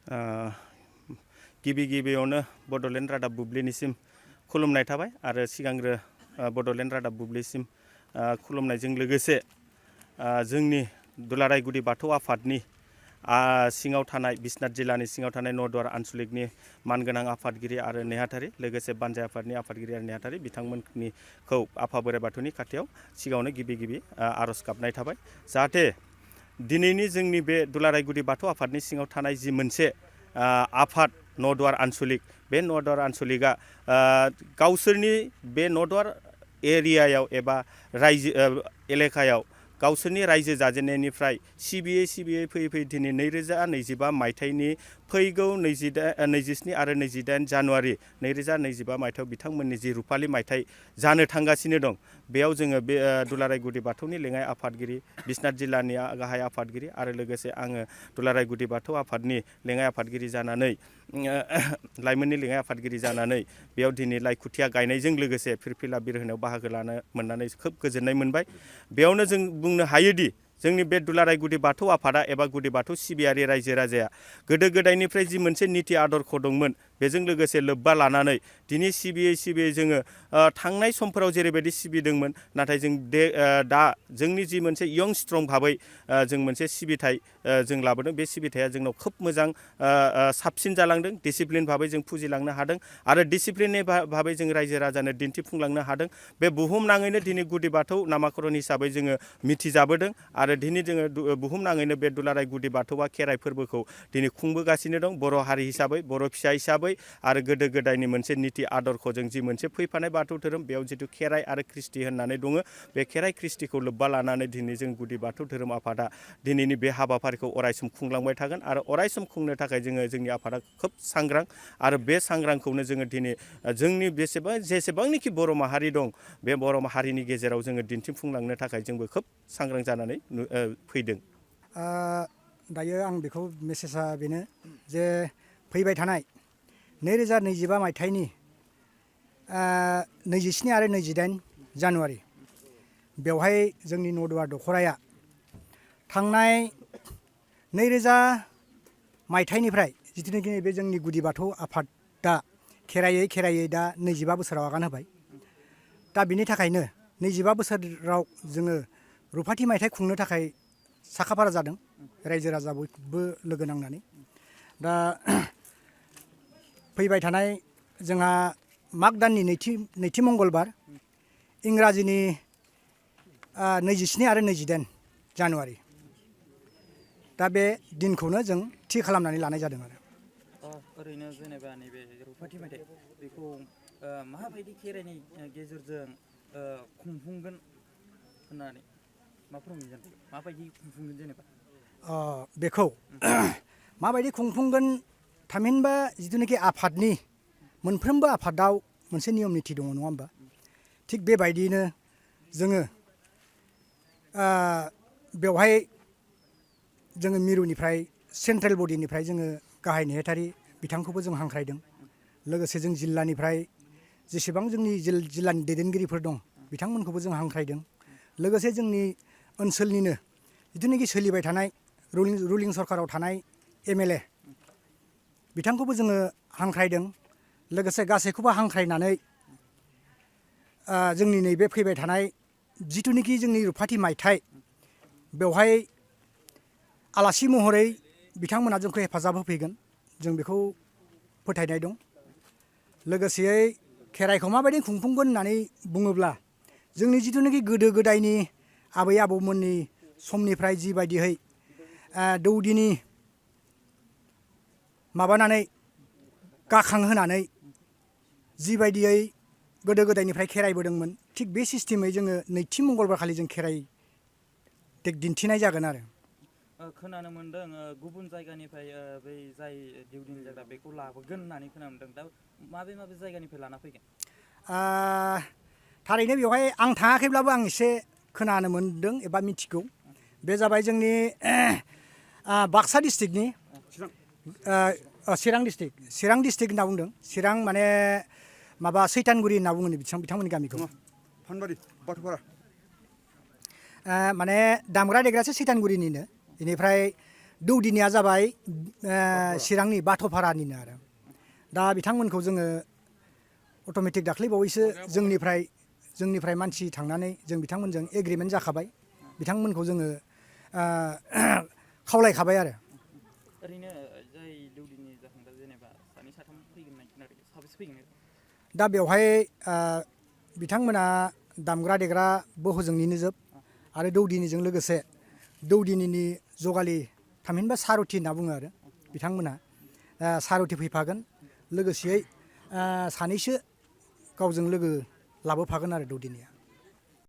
गिबि गिबियावनो बड'लेण्ड रादाब बुब्लिनिसिम खुलुमनाय थाबाय आरो सिगांग्रो बड'लेण्ड रादाब बुब्लिसिम खुलुमनायजों लोगोसे जोंनि दुलाराय गुदि बाथौ आफादनि सिङाव थानाय बिश्वनाथ जिल्लानि सिङाव थानाय नरदुवार आनसलिकनि मानगोनां आफादगिरि आरो नेहाथारि लोगोसे बानजाय आफादनि आफादगिरि आरो नेहाथारि बिथांमोननिखौ आफा बोराइ बाथौनि खाथियाव सिगाङावनो गिबि आर'ज गाबनाय थाबाय जाहाथे दिनैनि जोंनि बे दुलाराय गुदि बाथौ आफादनि सिङाव थानाय जि मोनसे आफाद नरदुवार आनसलिक बे नरदुवार आनसलिकआ गावसोरनि बे नरदुवार एरियायाव एबा रायजो एलेकायाव गावसोरनि रायजो जाजेननायनिफ्राय सिबियै फैयै दिनै 2025 मायथाइनि फैगौ 27 आरो 28 जानुवारि 2025 मायथाइयाव बिथांमोननि जि रुफालि मायथाइ जानो थांगासिनो दं बेयाव जोङो बे दुलाराय गुदि बाथौनि लेङाइ आफादगिरि बिश्वनाथ जिल्लानि गाहाय आफादगिरि आरो लोगोसे आङो दुलाराय गुदि बाथौ आफादनि लेङाइ आफादगिरि जानानै लाइमोननि लेङाइ आफादगिरि जानानै बेयाव दिनै लाइ खुथिया गायनायजों लोगोसे फिरफिला बिर होनायाव बाहागो लानो मोननानै खोब गोजोननाय मोनबाय। बेयावनो जों बुंनो हायोदि जोंनि बे दुलाराय गुदि बाथौ आफादा एबा गुदि बाथौ सिबियारि रायजो राजाया गोदो गोदायनिफ्राय जि मोनसे निति आदर्श दंमोन बेजों लोगोसे लोब्बा लानानै दिनै सिबियै जोङो थांनाय समफोराव जेरैबायदि सिबिदोंमोन नाथाय जों दा जोंनि जि मोनसे यं स्ट्रं भाबै जों मोनसे सिबिथाय जों लाबोदों बे सिबिथाया जोंनाव खोब मोजां साबसिन जालांदों डिसिप्लिन भाबै जों फुजिलांनो हादों आरो डिसिप्लिननि भाबै जों रायजो राजानो दिन्थिफुंलांनो हादों। बे बुहुमनाङैनो दिनै गुदि बाथौ नामाकरन हिसाबै जोङो मिथिजाबोदों आरो दिनै जोङो बुहुमनाङैनो बे दुलाराय गुदि बाथौआ खेराइ फोरबोखौ दिनै खुंबोगासिनो दं बर' हारि हिसाबै बर' फिसा हिसाबै आरो गोदो गोदायनि मोनसे निति आदर्शजों जि मोनसे फैफानाय बाथौ धोरोम बेयाव जिथु खेराइ आरो ख्रिस्टि होननानै दङ बे खेराइ ख्रिस्टिखौ लोब्बा लानानै दिनै जों गुदि बाथौ धोरोम आफादा दिनैनि बे हाबाफारिखौ अरायसम खुंलांबाय थागोन आरो अरायसम खुंनो थाखाय जोंनि आफादा खोब सांग्रां आरो बे सांग्रांखौनो जोङो दिनै जोंनि जेसेबांनिखि बर' माहारि दं बे बर' माहारिनि गेजेराव जोङो दिन्थिफुंलांनो थाखाय जोंबो खोब सांग्रां जानानै फैदों। दायो आं बेखौ मेसेजआ बेनो जे फैबाय थानाय 2025 मायथाइनि 27 आरो 28 जानुवारि बेवहाय जोंनि नरदुवार दख'राया थांनाय 2000 मायथाइनिफ्राय जिथुनाखि बे जोंनि गुदि बाथौ आफादा खेरायै दा 25 बोसोराव आगान होबाय। दा बिनि थाखायनो 25 बोसोराव जोङो रुफाथि मायथाइ खुंनो थाखाय साखाफारा जादों रायजो राजा बयबो लोगो नांनानै। दा फैबाय थानाय जोंहा माग दाननि नैथि मंगलबार इंराजिनि 27 आरो 28 जानुवारि दा बे दिनखौनो जों थि खालामनानै लानाय जादों आरो। ओरैनो जेनेबा नैबे रुफाथि मायथाइ बेखौ माबायदि खेराइनि गेजेरजों खुंफुंगोन होननानै मा फोरमायगोन माबायदि खुंफुंगोन जेनेबा बेखौ माबायदि खुंफुंगोन थामहिनबा जिथुनाखि आफादनि मोनफ्रोमबो आफादाव मोनसे नियम निथि दङ नङा होमबा थिग बेबायदियैनो जोङो बेवहाय जोङो मिरुनिफ्राय सेन्ट्रेल बडिनिफ्राय जोङो गाहाय नेहाथारि बिथांखौबो जों हांख्रायदों लोगोसे जों जिल्लानिफ्राय जेसेबां जोंनि जिल्लानि दैदेनगिरिफोर दं बिथांमोनखौबो जों हांख्रायदों लोगोसे जोंनि ओनसोलनिनो जिथुनाखि सोलिबाय थानाय रुलिं सरकाराव थानाय MLA बिथांखौबो जोङो हांख्रायदों लोगोसे गासैखौबो हांख्रायनानै जोंनि नैबे फैबाय थानाय जिथुनाखि जोंनि रुफाथि मायथाइ बेवहाय आलासि महरै बिथांमोना जोंखौ हेफाजाब होफैगोन जों बेखौ फोथायनाय दं। लोगोसेयै खेराइखौ माबायदि खुंफुंगोन होननानै बुङोब्ला जोंनि जिथुनाखि गोदो गोदायनि आबै आबौमोननि समनिफ्राय जिबायदिहै दौदिनि माबानानै गाखांहोनानै जिबायदियै गोदो गोदायनिफ्राय खेराइबोदोंमोन थिग बे सिस्टेमै जोङो नैथि मंगलबार खालि जों खेराइ दिन्थिनाय जागोन आरो। खोनानो मोन्दों गुबुन जायगानिफ्राय बै जाय देउदिनि जाग्रा बेखौ लाबोगोन होननानै खोनानो मोन्दों दा माबे जायगानिफ्राय लाना फैगोन? थारैनो बेवहाय आं थाङाखैब्लाबो आं एसे खोनानो मोन्दों एबा मिथिगौ बे जाबाय जोंनि बाक्सा डिस्ट्रिक्टनि चिरां डिस्ट्रिक्ट होनना बुंदों चिरां माने माबा सैतानगुरि होनना बुङो बिथांमोननि गामिखौ फानबारि बाथौपारा माने दामग्रा देग्रासो सैतानगुरिनिनो बेनिफ्राय दौदिनिया जाबाय चिरांनि बाथ'फारानिनो आरो दा बिथांमोनखौ जोङो अट'मेटिक दाख्लै बावैसो जोंनिफ्राय मानसि थांनानै जों बिथांमोनजों एग्रिमेन्ट जाखाबाय बिथांमोनखौ जोङो खावलायखाबाय आरो ओरैनो जाय दौदिनि जाखांदा जेनेबा सानै साथाम फैगोन होननाय खोनादों साबेसे फैगोन दा बेवहाय बिथांमोना दामग्रा देग्रा बहजोंनिनो जोब आरो दौदिनिजों लोगोसे दौदिनिनि जगालि थामहिनबा सारथि होनना बुङो आरो बिथांमोनहा सारथि फैफागोन लोगोसेयै सानैसो गावजों लोगो लाबोफागोन आरो दौदिनिया